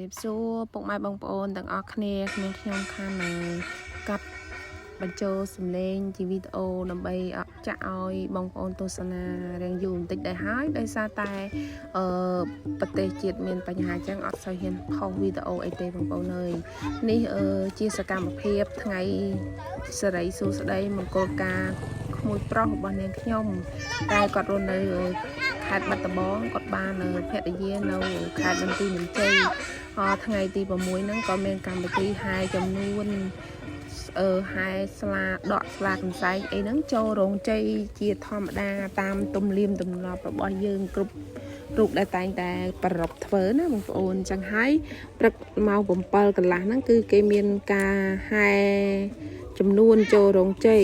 រាបសួរពុកម៉ែបងប្អូនទាំងអស់គ្នាខ្ញុំខ្ញុំខានកាត់បញ្ចូលសំឡេងជាវីដេអូដើម្បីចាក់ឲ្យបងប្អូនទស្សនារៀងយូរបន្តិចដែរហើយដោយសារតែអឺប្រទេសជាតិមានបញ្ហាចឹងអត់សូវហ៊ានផុសវីដេអូអីទេបងប្អូនអើយនេះអឺជាសកម្មភាពថ្ងៃសេរីសួស្តីមង្គលការក្មួយប្រុសរបស់នាងខ្ញុំតែគាត់រស់នៅខេត្តបាត់ដំបងគាត់បានភរិយានៅខេត្តបន្ទាយមានជ័យ ថ្ងៃទី6ហ្នឹងក៏មានកម្មវិធីហែចំនួនអឺហែស្លាដកស្លាកន្សែងអីហ្នឹងចូលរោងជ័យជាធម្មតាតាមទំនៀមទម្លាប់របស់យើងគ្រប់រូបដែលតែងតែប្រពធ្វើណាបងប្អូនចឹងហើយព្រឹកម៉ោង7កន្លះហ្នឹងគឺគេមានការហែចំនួនចូលរោងជ័យ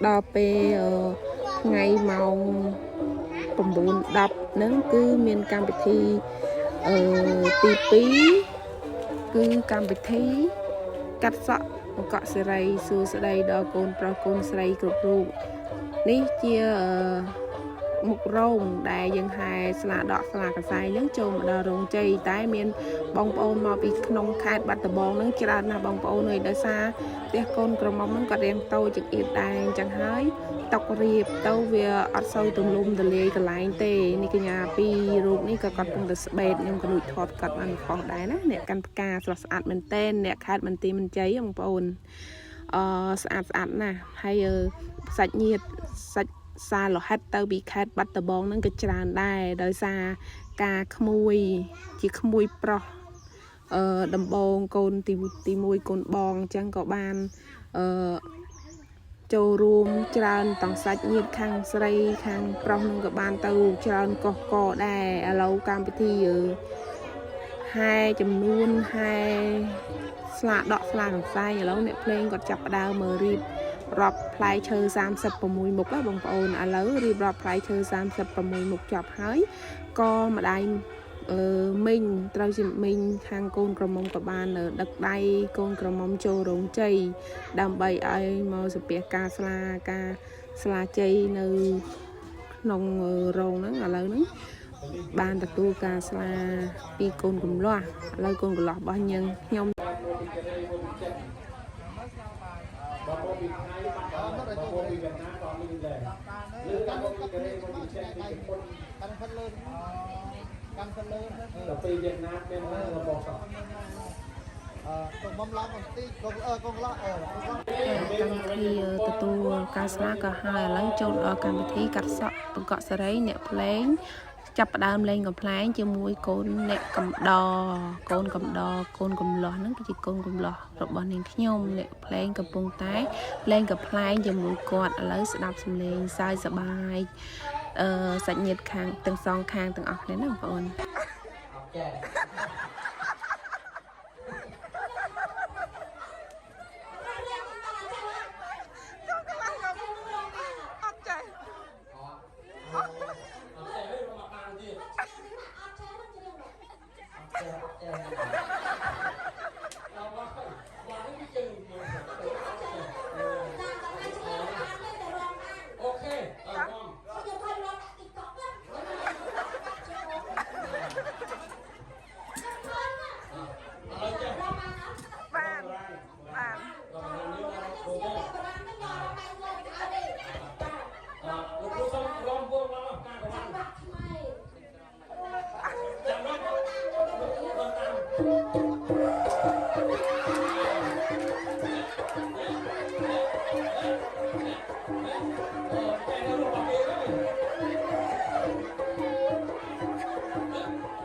ដល់ពេលថ្ងៃម៉ោង9 10ហ្នឹងគឺមានកម្មវិធី អឺទី2គឺកម្មវិធីកាត់សក់បង្កក់សេរីសួស្តីដល់កូនប្រុសកូនស្រីគ្រប់រូបនេះជាអឺមុខរោងដែលយើងហែស្លាដកស្លាកសែងហ្នឹងចូលមកដល់រោងជ័យតែមានបងប្អូនមកពីក្នុងខេត្តបាត់ដំបងហ្នឹងច្រើនណាស់បងប្អូនអើយដោយសារផ្ទះកូនក្រមុំហ្នឹងក៏រៀងតូចចង្អៀតដែរអញ្ចឹងហើយតុករៀបទៅវាអត់សូវទលំទលាយកន្លែងទេនេះកញ្ញាពីររូបនេះក៏គាត់កំពុងតែស្បេតខ្ញុំក៏លួចថតគាត់បានខុសដែរណាអ្នកកាន់ផ្កាស្រស់ស្អាតមែនតែនអ្នកខេត្តបន្ទាយមានជ័យបងប្អូនអឺស្អាតស្អាតណាស់ហើយសាច់ញាតិសាច់សាលោហិតទៅពីខេត្តបាត់ដំបងហ្នឹងក៏ច្រើនដែរដោយសារការក្មួយជាក្មួយប្រុសអឺដំបងកូនទីទី1កូនបងអញ្ចឹងក៏បានអឺចូលរួមច្រើនទាំងសាច់ញាតិខាងស្រីខាងប្រុសនឹងក៏បានទៅច្រើនកោះកដែរឥឡូវកម្មវិធីហែចំនួនហែស្លាដកស្លាកន្សែងឥឡូវអ្នកភ្លេងគាត់ចាប់ផ្ដើមមើលរៀបរាប់ផ្លែឈើ36មុខហ៎បងប្អូនឥឡូវរៀបរាប់ផ្លែឈើ36មុខចប់ហើយក៏ម្ដាយអឺមីងត្រូវជាមីងខាងកូនក្រមុំក៏បានដឹកដៃកូនក្រមុំចូលរោងជ័យដើម្បីឲ្យមកសាពះការស្លាការស្លាជ័យនៅក្នុងរោងហ្នឹងឥឡូវហ្នឹងបានទទួលការស្លាពីកូនកំលោះឥឡូវកូនកំលោះរបស់ញឹងខ្ញុំ បងប្អូនពីថៃបងប្អូនពីវៀតណាមក៏មានដែរឬបងប្អូនពីកូរ៉េមកពីចិនពីជប៉ុន កាន់ផិតលើកាន់ផិតលើ ដល់ពេលវៀតណាមមានឡើងរបស់សោះ អឺកុំបំឡើងបន្តិចកុំអឺកុំឡោះអឺកុំឡោះ កម្មវិធីទទួលការស្លាក៏ហើយឥឡូវចូលដល់កម្មវិធីកាត់សក់បង្កក់សេរីអ្នកភ្លេងចាប់ផ្ដើមលេងកំ pl ែងជាមួយកូនអ្នកកំដរកូនកំដរកូនកំលោះហ្នឹងគឺជាកូនកំលោះរបស់នាងខ្ញុំអ្នកភ្លេងកំពុងតែលេងកំ pl ែងជាមួយគាត់ឥឡូវស្ដាប់សំឡេងសើចសប្បាយអឺសាច់ញាតិខាងទាំងសងខាងទាំងអស់គ្នាណាបងប្អូន ចែ អត់ចេះ អត់ចេះទេមកបានទៀតអត់ចេះអត់ចេះដល់មកមកនេះជើង OK អរបង បានបាន អឺលោកគ្រូសូមរំវងមកការកបានចាំរំរំតាម តែនៅរបស់គេហ្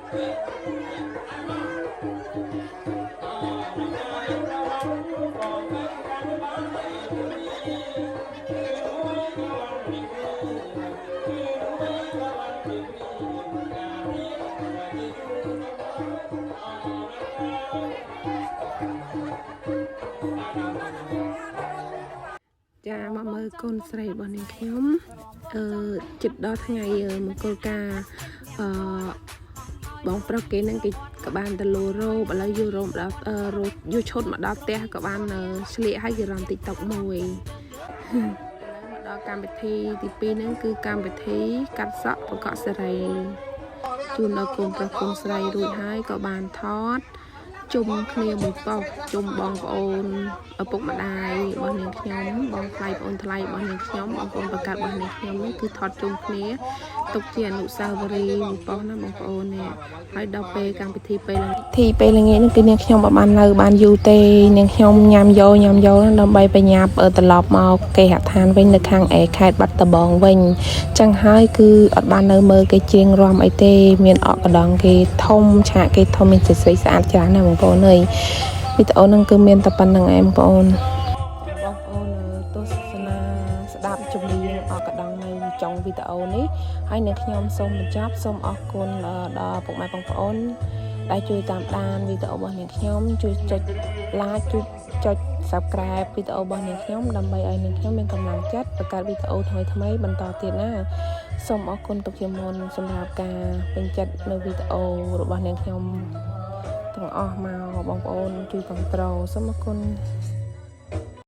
នឹង ចាមកមើលកូនស្រីរបស់នាងខ្ញុំអឺចិត្តដល់ថ្ងៃមង្គលការអឺបងប្រុសគេហ្នឹងគេក៏បានទៅលូរ៉ូបឥឡូវយករ៉ូបដល់អឺរ៉ូយកឈុតមកដល់ផ្ទះក៏បានស្លៀកឲ្យគេរំ TikTok មួយឥឡូវមកដល់កម្មវិធីទី2ហ្នឹងគឺកម្មវិធីកាត់សក់បង្កក់សេរីជូនដល់កូនប្រុសកូនស្រីរួចហើយក៏បានថត ជុំគ្នាមួយប៉ុស្តិ៍ជុំបងប្អូនឪពុកម្ដាយរបស់នាងខ្ញុំបងថ្លៃប្អូនថ្លៃរបស់នាងខ្ញុំបងប្អូនបង្កើតរបស់នាងខ្ញុំនេះគឺថតជុំគ្នាទុកជាអនុស្សាវរីយ៍មួយប៉ុស្តិ៍ណាបងប្អូននេះហើយដល់ពេលកម្មវិធីពេលល្ងាចធីពេលល្ងាចនេះគឺនាងខ្ញុំអត់បាននៅបានយូរទេនាងខ្ញុំញ៉ាំយោញ៉ាំយោដើម្បីបញ្ញាប់ត្រឡប់មកគេហដ្ឋានវិញនៅខាងឯខេត្តបាត់ដំបងវិញចឹងហើយគឺអត់បាននៅមើលគេច្រៀងរាំអីទេមានអកកដងគេធំឆាកគេធំមានស្រីស្អាតច្រើនណាស់បងប្អូនអើយវីដេអូហ្នឹងគឺមានតែប៉ុណ្្នឹងឯងបងប្អូនបងប្អូនទស្សនាស្ដាប់ចម្រៀងអកដងនៅចុងវីដេអូនេះហើយនៅខ្ញុំសូមបញ្ចប់សូមអរគុណដល់ពុកម៉ែបងប្អូនដែលជួយតាមដានវីដេអូរបស់នាងខ្ញុំជួយចុច like ជួយចុច subscribe វីដេអូរបស់នាងខ្ញុំដើម្បីឲ្យនាងខ្ញុំមានកម្លាំងចិត្តបង្កើតវីដេអូថ្មីៗបន្តទៀតណាសូមអរគុណទុកជាមុនសម្រាប់ការពេញចិត្តនៅវីដេអូរបស់នាងខ្ញុំទាំងអស់មកបងប្អូនជួយគ្រប់គ្រងសូមអរគុណ។